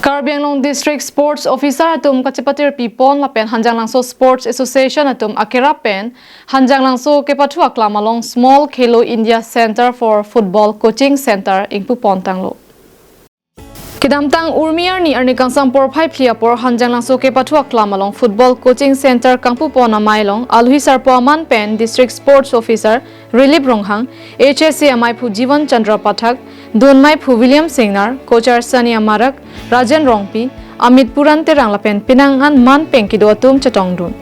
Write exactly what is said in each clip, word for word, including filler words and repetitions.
Karbi Anglong District Sports Officer atum kachepatir pipon lapen Hanjanglangso Sports Association atum akerap pen Hanjanglangso kepathu aklam along Small Khelo India Center for Football Coaching Center ingpupon tanglo. Kedamtang Urmi arni arni kangsam porphai phli apor Hanjanglangso kepathu aklam along Football Coaching Center kangpupon amei along alohi sarpo aman pen District Sports Officer Rilip Ronghang, H S A ameiphu Jivan Chandra Pathak, dun meiphu William Singnar, coacher Sani Amarak, Rajen Rongpi, Amit Puran Terang lapen penang an man pen kedo atum chetongdun.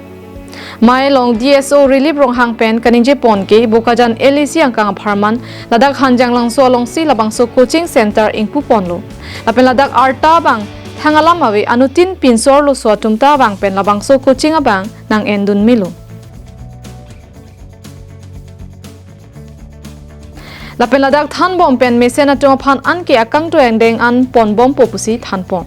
Mei along D S O Rilip Ronghang pen kaningje pon ke Bokajan L A C angkang apharman ladak Hanjanglangso alongsi labangso coaching center ingpuponlo. Lapen ladak arta abang thang alam ave, anuttin pinso arloso atum ta abang pen labangso coaching abang nang-endun melo. Lapen ladak thanbom pen mesen atum aphan anke akangtui angdeng an ponbompo pusi thanpon.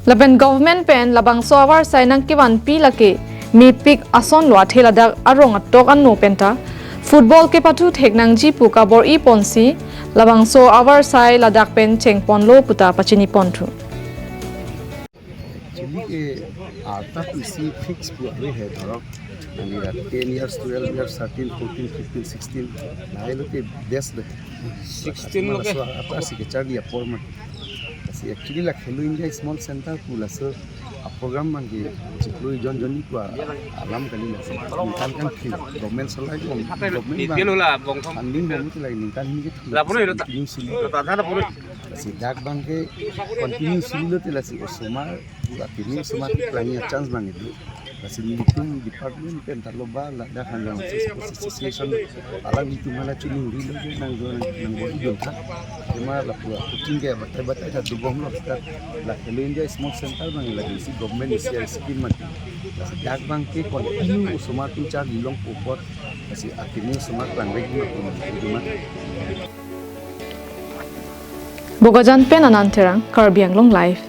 Lapen government pen labangso avarsai nangkevanpi lake mepik asonlo, athe ladak arong atok ano penta football kepathu thek nangji pu kabor-i ponsi labangso avarsai ladak pen chengponlo puta pachiniponthu. Actually ke arta isi fix pu ave hai, dhorok, ani ra ten years, twelve years, thirteen, fourteen, fifteen, sixteen, lahai lo ke best de. Sixteen lo ke. Laso arta si kecharli apor ma. Lasi actually la Khelo India Small Center pu laso a program abang ke chiklo jon jon ni kua alam kali, lasi ningkan kan free, government solai bom, government bang, detail lo la bong thom, funding bom tu lagi ningkan hini ke thu. La puno ilo ta. Continue silo. La ta dhana puno. Lasi dak abang ke continue silo te lasi osomar, la tini osomar ke planning a chance abang itu. Lasi nelitum department pen ta lo ba ladak Hanjang Sports Association alanglitum hala chiningri lo ke nang jo nang bor-i dun tha. Tema lapu a coaching ke batai batai ta dobom lo ta, la Khelo India Small Center abang lagi si government isi scheme mati. Lasi dak abang ke continue osomar atum charli longpo apot, lasi akhirnya osomar klangrek ma pu itu ma. Bokajan pen Anand Terang, Karbi Anglong Live.